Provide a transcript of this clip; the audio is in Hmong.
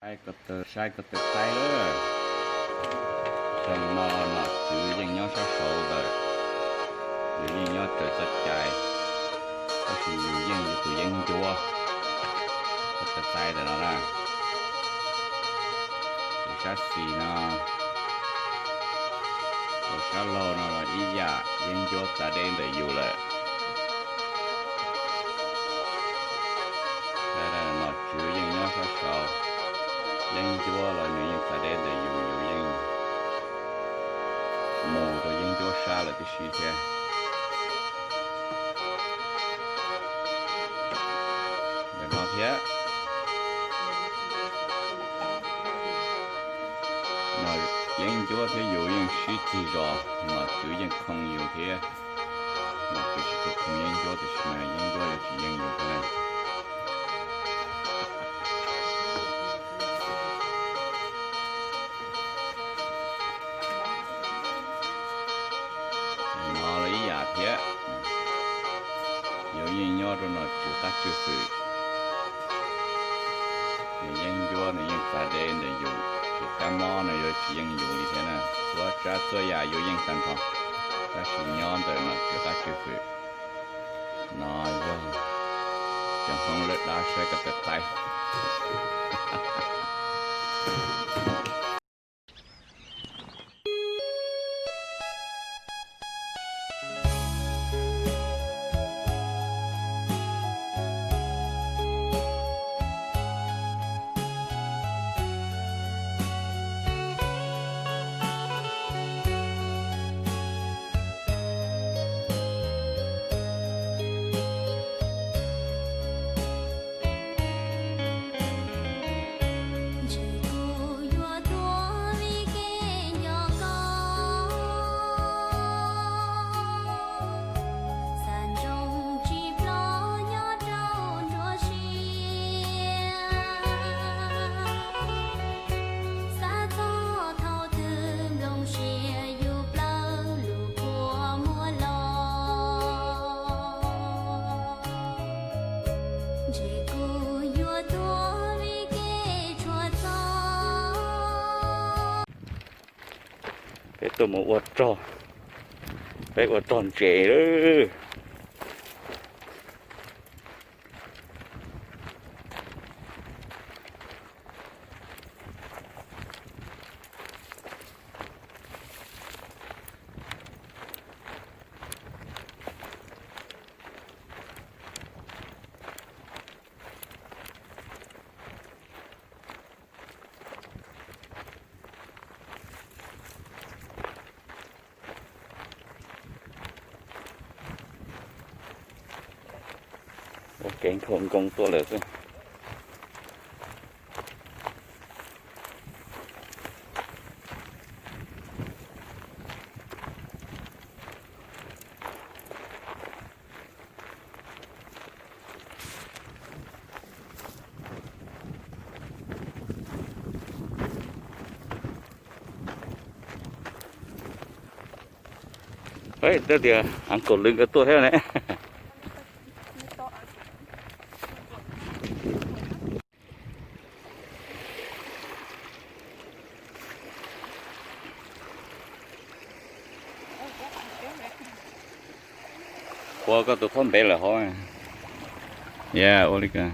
Saib ko taw, saib ko taw qaib lawm. Xyoo no nom tswv yeej nyob sab saud lawm, nws yeej nyob raws txoj cai, tab sis yus yeej yus tus yeeb ncuab. Ko taw qaib ntawm no na, tus sab xis no, tus sab laug no los ib yam, yeeb ncuab txav deb ntawm yus lawm. Nom tswv yeej nyob sab saud, yeeb ncuab los nws yeej txav deb ntawm yus, yus yeej mus rau yeeb ncuab sab lawm tib si thiab. Ntawm no thiab, yeeb ncuab thiab yus yeej sib ceg zos, nom tswv yeej khoo yus thiab. Nom tswv tsis tshua khoo yeeb ncuab tiam sis mas yeeb ncuab yuav tsis yeej yus thiab na. No los ib yam thiab, yus yeej nyob rau nom tswv qab tswj hwm, nws yeeb ncuab nws yeej txav deb ntawm yus, tus kab mob no yuav tsis yeej yus li thiab na. Txhua tsav txhua yam yus yeej tag nrho, tab sis nyob ntawm nom tswv qab tswj hwm. No yog cov Hmoob lawv dab saib ko taw qaib. Peb tuaj mus ua rog, peb ua rog ntses lawm. Ua kev nkhaus nkoos tuaj lawm xwb. Twb tias Uncle Lwm nkawd tuaj thiab ne. Ua koj tus qhaub npev lawm hov. Ya, ua li ko.